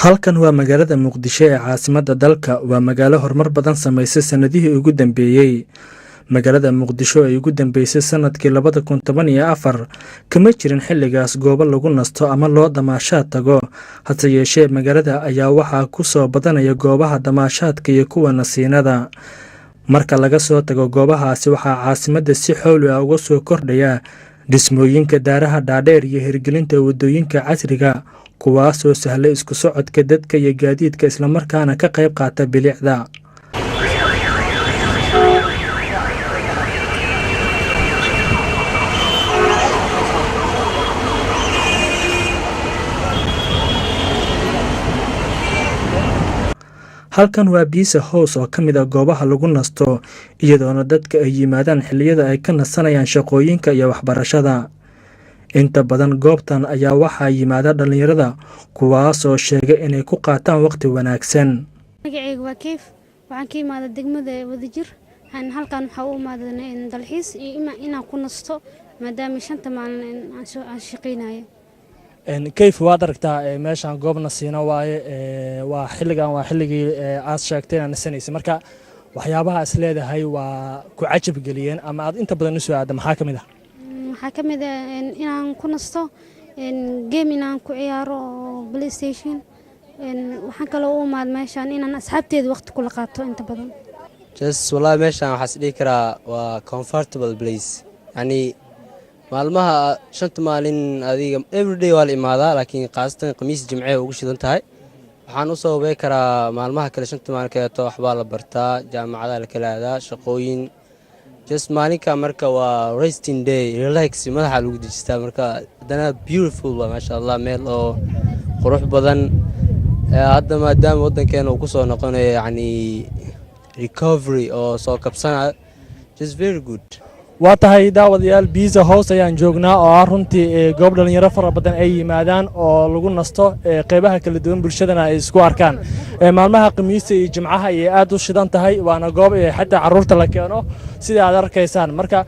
Halkan waa magaalada Muqdisho ee caasimadda dalka. Waa magaalo horumar badan samaysay sannadihii ugu dambeeyey. Magaalada Muqdisho ay ugu dambeysay sanadkii 2014 kama jirin xilligaas goobo lagu nasto ama loo damaashaad tago. Hase yeeshee, magaalada ayaa waxaa ku soo badanaya goobaha damaashaadka iyo kuwa nasiinada. Marka laga soo tago goobahaasi, waxaa caasimadda si xowli ah uga soo kordhaya dhismooyinka daaraha dhaadheer iyo hirgelinta waddooyinka casriga, kuwaasoo sahla isku socodka dadka iyo gaadiidka, islamarkaana ka qayb qaata bilicda. Halkan waa Biisa House oo ka mid ah goobaha lagu nasto, iyadoona dadka ay yimaadaan xilliyada ay ka nasanayaan shaqooyinka iyo waxbarashada. Inta badan goobtan ayaa waxaa yimaada dhallinyarada, kuwaasoo sheegay inay ku qaataan waqti wanaagsan. Magacayga waa Keyf. Waxaan ka imaada degmada Wadajir. Halkan waxaa u imaaday dalxiis iyo inaan ku nasto, maadaama shanta maalin aan shaqaynayo. Kayf, waad aragtaa meeshaan goob nasiino waaye. Waa xilligan, waa xilligii aad sheegtay inaad nasanaysay. Marka waxyaabaha is leedahay waa ku cajab geliyeen ama aad inta badan u soo aadda, maxaa ka mid ah? Waxaa ka mid ah inaan ku nasto, game inaan ku ciyaaro oo PlayStation. Waxaan kaloo u imaad meeshaan inaan asxaabteeda waqti kula qaato inta badan. Just wallahi, meeshaan waxaa is dhihi karaa waa comfortable place. Yacni maalmaha shanta maalin adiga everyday waa la imaadaa, laakiin khaasatan Khamiis, Jimcee ugu shidan tahay. Waxaan u sababay karaa maalmaha kale, shanta maalin kaleeto, waxbaa la bartaa, jaamacadaha la kala aadaa, shaqooyin. Just maalinka marka waa resting day, relax, madaxa lagu dejistaa. Marka haddana beautiful waa, maasha Allah, meel oo qurux badan. Hadda maadaama waddankeena uu kusoo noqonayo, yacni recovery oo soo kabsanayo, just very good. Waa tahay, daawadayaal, Biza House ayaan joognaa, oo ah runtii goob dhallinyaro fara badan ay yimaadaan oo lagu nasto, qeybaha kala duwan bulshadana ay isku arkaan. Maalmaha Khamiista iyo Jimcaha ayay aad u shidan tahay, waana goob xataa carruurta la keeno, sida aad arkaysaan. Marka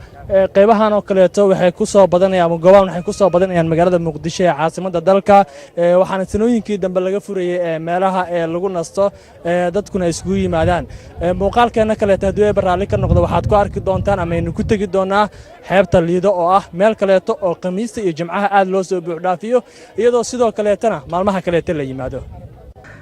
qeybahan oo kaleeto waxay ku soo badanayaan, ama goobahan waxay ku soo badanayaan magaalada Muqdisho ee caasimadda dalka. Waxaana sanooyinkii dambe laga furayey meelaha ee lagu nasto, dadkuna ay isugu yimaadaan. Muuqaalkeena kaleeto, haddii Eebbe raalli ka noqdo, waxaad ku arki doontaan ama aynu ku tegi doonaa xeebta Liido, oo ah meel kaleeto oo Khamiista iyo Jimcaha aad loo soo buuxdhaafiyo, iyadoo sidoo kaleetana maalmaha kaleeto la yimaado.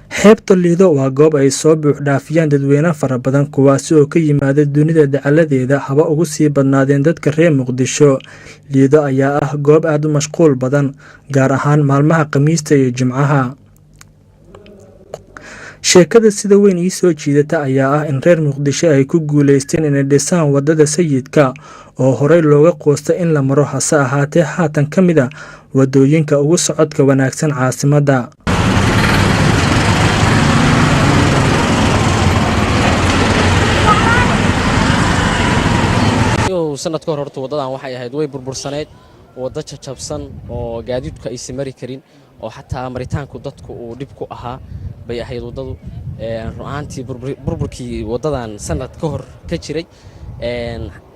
Xeebta Liido waa goob ay soo buuxdhaafiyaan dadweyne fara badan, kuwaasi oo ka yimaada dunida dacaladeeda, haba ugu sii badnaadeen dadka reer Muqdisho. Liido ayaa ah goob aad u mashquul badan, gaar ahaan maalmaha Khamiista iyo Jimcaha. Sheekada sida weyn ii soo jiidata ayaa ah in reer Muqdisho ay ku guulaysteen inay dhisaan waddada Sayidka, oo horey looga qoostay in la maro, hase ahaatee haatan ka mid ah waddooyinka ugu socodka wanaagsan caasimadda. Sanad ka hor horta waddadan waxay ahayd way burbursaneyd, waddo jajabsan oo gaadiidku aysan mari karin, oo xataa maritaanku dadku uu dhib ku ahaa bay ahayd waddadu. Run ahaantii, burburkii waddadan sanad ka hor ka jiray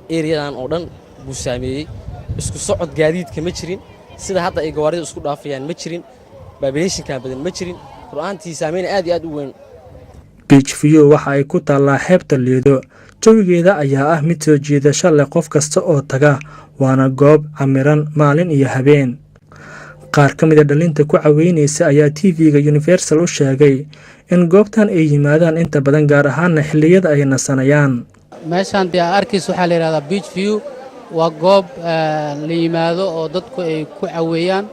eriyadan oo dhan buu saameeyey. Isku socod gaadiidka ma jirin sida hadda ay gawaarida isku dhaafayaan, ma jirin populationkan badan, ma jirin. Run ahaantii saameyn aad iyo aad u weyn. Beach View waxa ay ku taallaa xeebta Liido. Jawigeeda ayaa ah mid soo jiidasho leh qof kasta oo taga, waana goob camiran maalin iyo habeen. Qaar ka mida dhalinta ku caweynaysa ayaa TV-ga Universal u sheegay in goobtan ay yimaadaan inta badan, gaar ahaana xilliyada ay nasanayaan. Meeshaan dee arkaysa waxaa la yidhahdaa Beach View. Waa goob la yimaado oo dadku ay ku caweeyaan.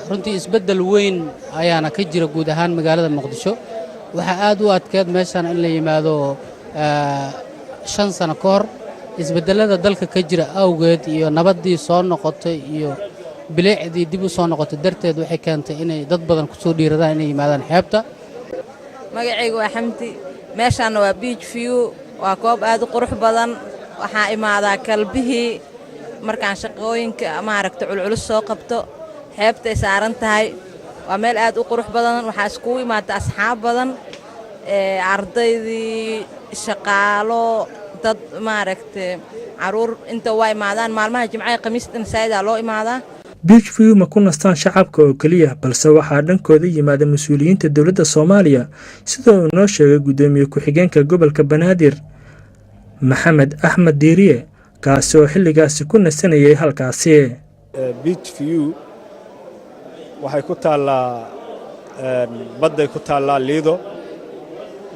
Runtii isbeddel weyn ayaana ka jira guud ahaan magaalada Muqdisho. Waxaa aad u adkeed meeshaan in la yimaado 5 sano ka hor. Isbeddellada dalka ka jira awgeed iyo nabaddii soo noqotay iyo bilicdii dib u soo noqotay darteed, waxay keentay inay dad badan ku soo dhiiradaan inay yimaadaan xeebta. Magacayga waa Xamdi. Meeshaanna waa Beach View. Waa goob aad u qurux badan. Waxaa imaadaa kalbihii markaan shaqooyinka maaragta culculus soo qabto. Xeebtay saaran tahay. Waa meel aad u qurux badan. Waxaa iskugu imaata asxaab badan, ardaydii, shaqaalo, dad maaragta, caruur inta waa imaadaan. Maalmaha Jimcaha, Khamiistan saa'idaa loo imaadaa. Beach View ma ku nastaan shacabka oo keliya, balse waxaa dhankooda yimaada mas-uuliyiinta dowladda Soomaaliya, sida uu noo sheegay guddoomiye ku-xigeenka gobolka Banaadir, Maxamed Axmed Diiriye, kaasi oo xilligaasi ku nasanayay halkaasi. Beach View waxay ku taallaa badday ku taallaa Liido.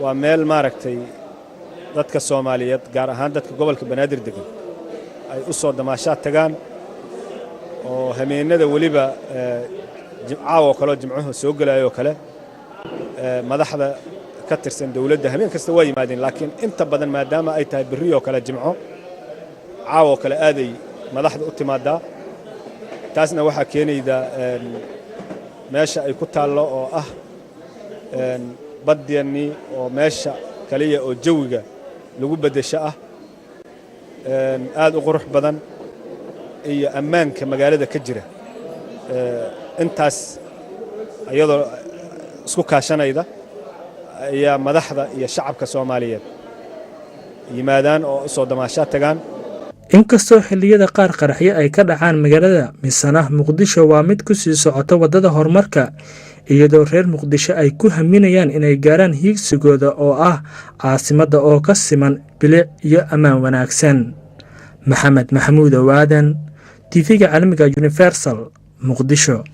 Waa meel, maaragtay, dadka Soomaaliyeed, gaar ahaan dadka gobolka Banaadir degan, ay u soo damaashaad tagaan oo habeennada weliba caawa kaleoo Jimcuhu soo gelaayoo kale. Madaxda ka tirsan dowladda habeen kasta waa yimaadeen, laakiin inta badan, maadaama ay tahay berri oo kale Jimco, caawoo kale aaday madaxda u timaaddaa. Taasna waxaa keenayda meesha ay ku taallo oo ah baddeenii, oo meesha kaliya oo jawiga lagu beddesho ah, aad u qurux badan, iyo ammaanka magaalada ka jira. Intaas iyadoo isku kaashanayda ayaa madaxda iyo shacabka Soomaaliyeed yimaadaan oo u soo damaashaa tagaan. Inkastoo xilliyada qaar qaraxyo ay ka dhacaan magaalada, misana Muqdisho waa mid ku sii socota waddada horumarka, iyadoo reer Muqdisho ay ku haminayaan inay gaaraan hiigsigooda oo ah caasimadda oo ka siman bilic iyo ammaan wanaagsan. Maxamed Maxamuud Owaadan, TV-ga caalamiga Universal, Muqdisho.